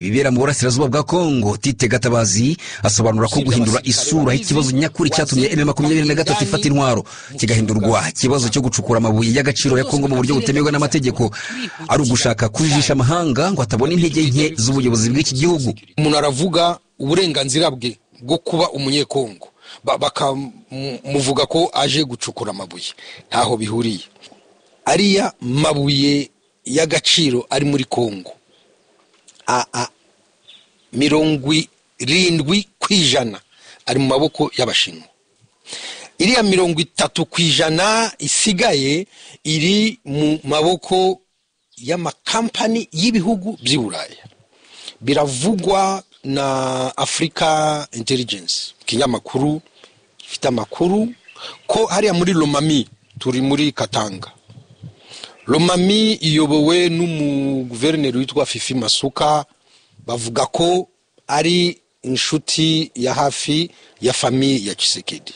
Ibibera mu burasirazuba bwa Kongo, Tite Gatabazi asobanura ko guhindura isura y'ikibazo nyakuri cyatumye M23 ifata intwaro kigahindurwa ikibazo cyo gucukura amabuye y'agaciro ya Kongo mu buryo butemewe n'amategeko ari ugushaka kujijisha amahanga ngo atabona intege nke z'ubuyobozi bw'iki gihugu. Umuntu aravuga uburenganzira bwe bwo kuba Umunyekongo, bakamuvuga ko aje gucukura amabuye. Ntaho bihuriye. Ariya mabuye y'agaciro ari muri Kongo, 70% ari mu maboko y'Abashinwa. Iriya 30% isigaye iri mu maboko y'amakampani y'ibihugu by'i Buraya. Biravugwa na Africa Intelligence, ikinyamakuru gifite amakuru ko hariya muri Lomami, turi muri Katanga, Lomami iyobowe n'umuguverineri witwa Fifi Masuka. Bavuga ko ari inshuti ya hafi ya famille ya Tshisekedi,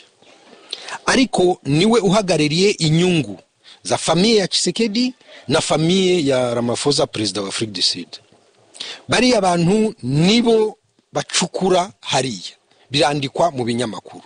ariko niwe uhagarariye inyungu za famille ya Tshisekedi na famille ya Ramaphosa, perezida wa Afrique du Sud. Bariya bantu nibo bacukura hariya, birandikwa mu binyamakuru.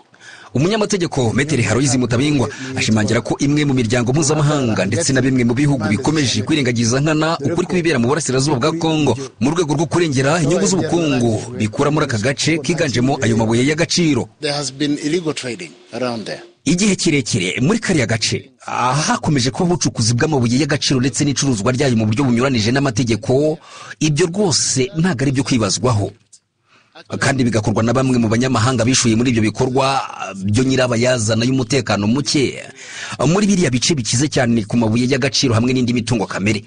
Umunyamategeko Maître Aloys Mutabingwa ashimangira ko imwe mu miryango mpuzamahanga ndetse na bimwe mu bihugu bikomeje kwirengagiza nkana ukuri kw'ibibera mu burasirazuba bwa Kongo mu rwego rwo kurengera inyungu z'ubukungu bikura muri aka gace kiganjemo ayo mabuye y'agaciro. There has been illegal trading around there. Igihe kirekire muri kariya gace hakomeje kuba ubucukuzi bw'amabuye y'agaciro ndetse n'icuruzwa ryayo mu buryo bunyuranije n'amategeko. Ibyo rwose ntabwo ari ibyo kwibazwaho, kandi bigakorwa na bamwe mu banyamahanga bishuye muri ibyo bikorwa byo nyirabayazana y'umutekano muke muri biriya bice bikize cyane ku mabuye y'agaciro hamwe n'indi mitungo kamere.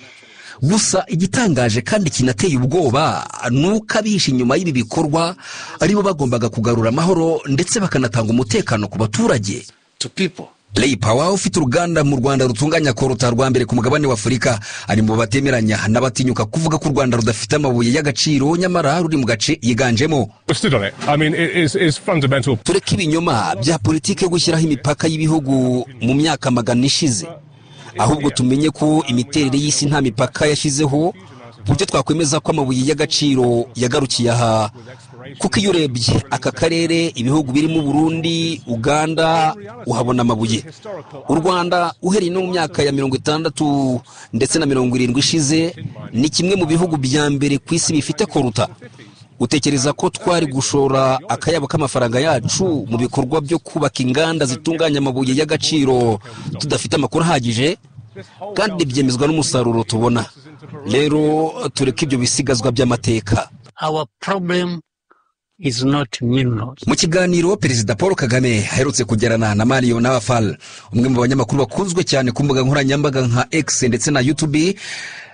Gusa igitangaje kandi kinateye ubwoba ni uko abihishe inyuma y'ibi bikorwa aribo bagombaga kugarura amahoro ndetse bakanatanga umutekano ku baturage. To people. Ray Power, ufite uruganda mu Rwanda rutunganya coltan rwa mbere ku mugabane wa Afurika, ari mu batemeranya n'abatinyuka kuvuga ko u Rwanda rudafite amabuye y'agaciro nyamara ruri mu gace yiganjemo. We're stood on it. I mean, it is fundamental. Tureke ibinyoma bya politiki yo gushyiraho imipaka y'ibihugu mu myaka magana ishize, ahubwo tumenye ko imiterere y'isi nta mipaka yashyizeho ku buryo twakwemeza ko amabuye y'agaciro yagarukiye aha, kuko iyo urebye aka karere, ibihugu birimo Burundi, Uganda, uhabona amabuye. U Rwanda, uhereye no mu myaka ya 60 ndetse na 70 ishize, ni kimwe mu bihugu bya mbere ku isi bifite coltan. Utekereza ko twari gushora akayabo k'amafaranga yacu mu bikorwa byo kubaka inganda zitunganya amabuye y'agaciro tudafite amakuru ahagije? Kandi byemezwa n'umusaruro tubona. Rero tureke ibyo bisigazwa by'amateka. Our problem is not minerals. Mu kiganiro Perezida Paul Kagame aherutse kugirana na Mario Nawfal, umwe mu banyamakuru bakunzwe cyane ku mbuga nkoranyambaga nka X ndetse na YouTube,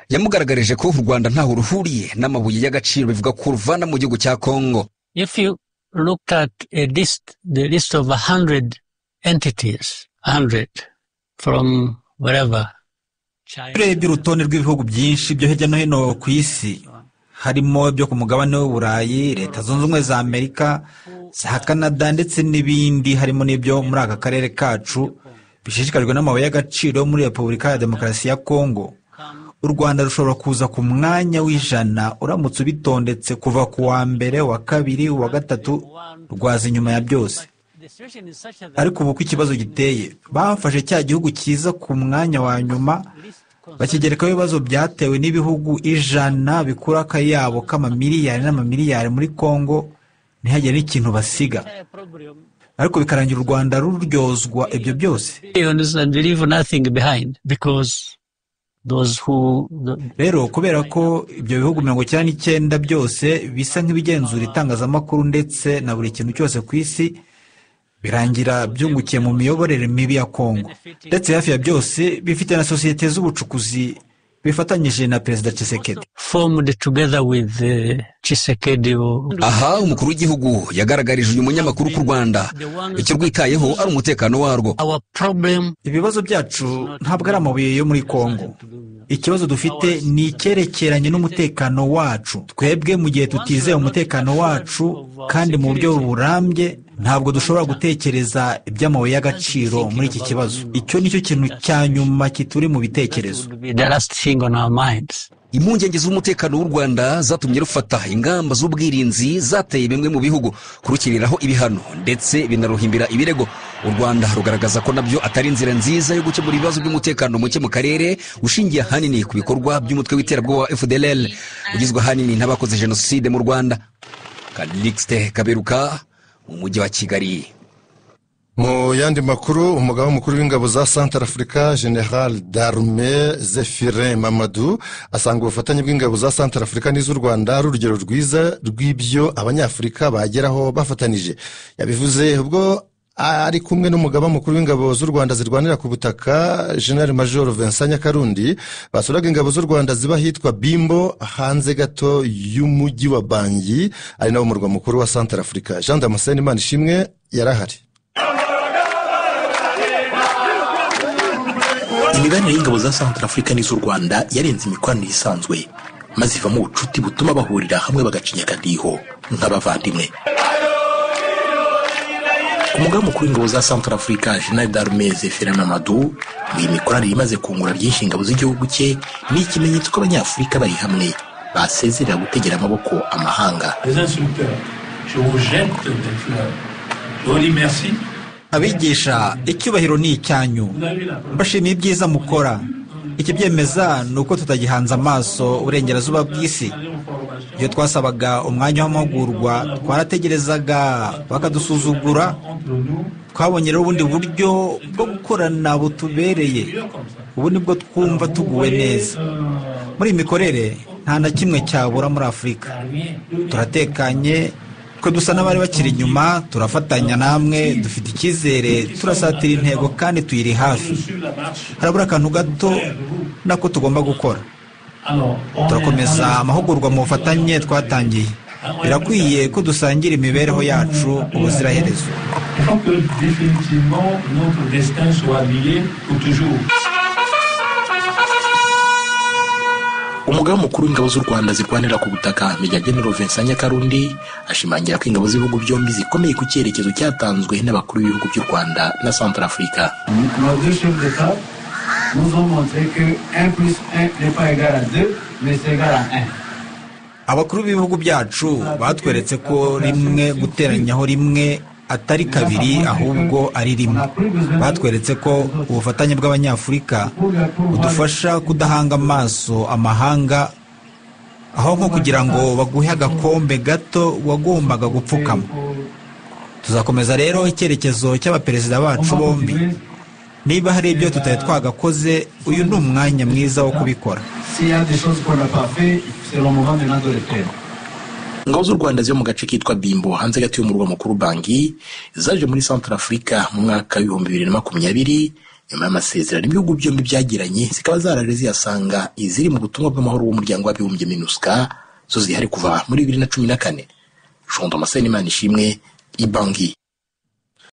yamugaragarije ko u Rwanda ntaho ruhuriye n'amabuye y'agaciro bivuga ko ruvana mu gihugu cya Kongo. If you look at a list, the list of 100 entities, 100 from wherever, China, Urebye urutonde rw'ibihugu byinshi byo hirya no hino ku isi, harimo ibyo ku mugabane w'Uburayi, Leta Zunze Ubumwe za Amerika, za Canada ndetse n'ibindi, harimo n'ibyo muri aka karere kacu bishishikajwe n'amabuye y'agaciro yo muri Repubulika ya Demokarasi ya Kongo, u Rwanda rushobora kuza ku mwanya w'100 uramutse ubitondetse kuva ku wa mbere, wa kabiri, uwa gatatu, rwaza inyuma ya byose. The situation is such that Ariko ubu uko ikibazo giteye, bafashe cya gihugu cyiza ku mwanya wa nyuma bakigerekaho ibibazo byatewe n'ibihugu 100 bikura akayabo k'amamiliyari n'amamiliyari muri Kongo, ntihagire n'ikintu basiga, problem ariko bikarangira u Rwanda ruryozwa ibyo byose. billions and leave nothing behind because those who the, Rero kubera ko ibyo bihugu 99 byose bisa nk'ibigenzura itangazamakuru ndetse na buri kintu cyose ku isi, birangira byungukiye mu miyoborere mibi ya Kongo, ndetse hafi ya byose bifite na sosiyete z'ubucukuzi bifatanyije na Perezida Tshisekedi. Formed together with Tshisekedi or Aha umukuru w'igihugu yagaragarije uyu munyamakuru ko u Rwanda icyo rwitayeho ari umutekano warwo. Our problem Ibibazo byacu ntabwo ari amabuye yo muri Kongo. Ikibazo dufite ni icyerekeranye n'umutekano wacu twebwe. Mu gihe tutizeye umutekano wacu kandi mu buryo burambye, ntabwo dushobora gutekereza iby'amabuye y'agaciro muri iki kibazo. Icyo ni cyo kintu cya nyuma kituri mu bitekerezo. Would be the last thing on our minds. Impungenge z'umutekano w'u Rwanda zatumye rufata ingamba z'ubwirinzi zateye bimwe mu bihugu kurukiriraho ibihano ndetse binaruhimbira ibirego. U Rwanda rugaragaza ko nabyo atari inzira nziza yo gukemura ibibazo by'umutekano muke mu karere, ushingiye ahanini ku bikorwa by'umutwe w'iterabwoba wa FDLR ugizwe ahanini n'abakoze jenoside mu Rwanda. Calixte Kaberuka mu mujyi wa Kigali. Mu yandi makuru, umugaba mukuru w'ingabo za Santarafurika, General d'Armée Zephirin Mamadou, asanga ubufatanye bw'ingabo za Santarafurika n'iz'u Rwanda ari urugero rwiza rw'ibyo Abanyafurika bageraho bafatanije. Yabivuze ubwo ari kumwe n'umugaba mukuru w'ingabo z'u Rwanda zirwanira ku butaka, General Major Vincent Nyakarundi, basuraga ingabo z'u Rwanda ziba ahitwa Bimbo, hanze gato y'umujyi wa Bangi, ari nawo murwa mukuru wa Santarafurika. Jean Damascene Imanishimwe yarahari. Imibanire y'ingabo za Santarafurika n'iz'u Rwanda yarenze imikoranire isanzwe, maze ivamo ubucuti butuma bahurira hamwe bagacinya akadiho nk'abavandimwe. Ku mugaba mukuru w'ingabo za Santarafurika, General d'Armée Zephirin Mamadou, iyi mikoranire imaze kungura byinshi ingabo z'igihugu cye ni ikimenyetso ko Abanyafurika bari hamwe basezerera gutegera amaboko amahanga. Abigisha, icyubahiro ni icyanyu, mbashimiye ibyiza mukora. Ikibyemeza ni uko tutagihanze amaso uburengerazuba bw'isi. Iyo twasabaga umwanya w'amahugurwa twarategerezaga bakadusuzugura. Twabonye rero ubundi buryo bwo gukorana butubereye, ubu nibwo twumva tuguwe neza. Muri iyi mikorere nta na kimwe cyabura muri Afurika. Turatekanye, twe dusa n'abari bakiri inyuma, turafatanya namwe, dufite icyizere, turasatira intego kandi tuyiri hafi. Harabura akantu gato nako tugomba gukora. Turakomeza amahugurwa mu bufatanye twatangiye. Birakwiye ko dusangira imibereho yacu ubuziraherezo. Umugaba mukuru w'ingabo z'u Rwanda zirwanira ku butaka, Major General Vincent Nyakarundi, ashimangira ko ingabo z'ibihugu byombi zikomeye ku cyerekezo cyatanzwe n'abakuru b'ibihugu by'u Rwanda na Santarafurika. Nos deux chefs d'État nous ont montré que 1 plus 1 n'est pas égal à 2, mais c'est égal à 1. Abakuru b'ibihugu byacu batweretse ko rimwe guteranyaho rimwe atari kabiri, ahubwo ari rimwe. Batweretse ko ubufatanye bw'Abanyafurika budufasha kudahanga amaso amahanga, aho nko kugira ngo baguhe agakombe gato wagombaga gupfukama. Tuzakomeza rero icyerekezo cy'abaperezida bacu bombi. Niba hari ibyo tutari twagakoze, uyu ni umwanya mwiza wo kubikora. Ingabo z'u Rwanda zo mu gace kitwa Bimbo, hanze gato y'umurwa mukuru Bangi, zaje muri Santarafurika mu mwaka w'2020 nyuma y'amasezerano ibihugu byombi byagiranye, zikaba zaraje ziyasanga iziri mu butumwa bw'amahoro bw'umuryango w'abibumbye MINUSCA, zo zihari kuva muri 2014. Jean Damascene Imanishimwe, i Bangi.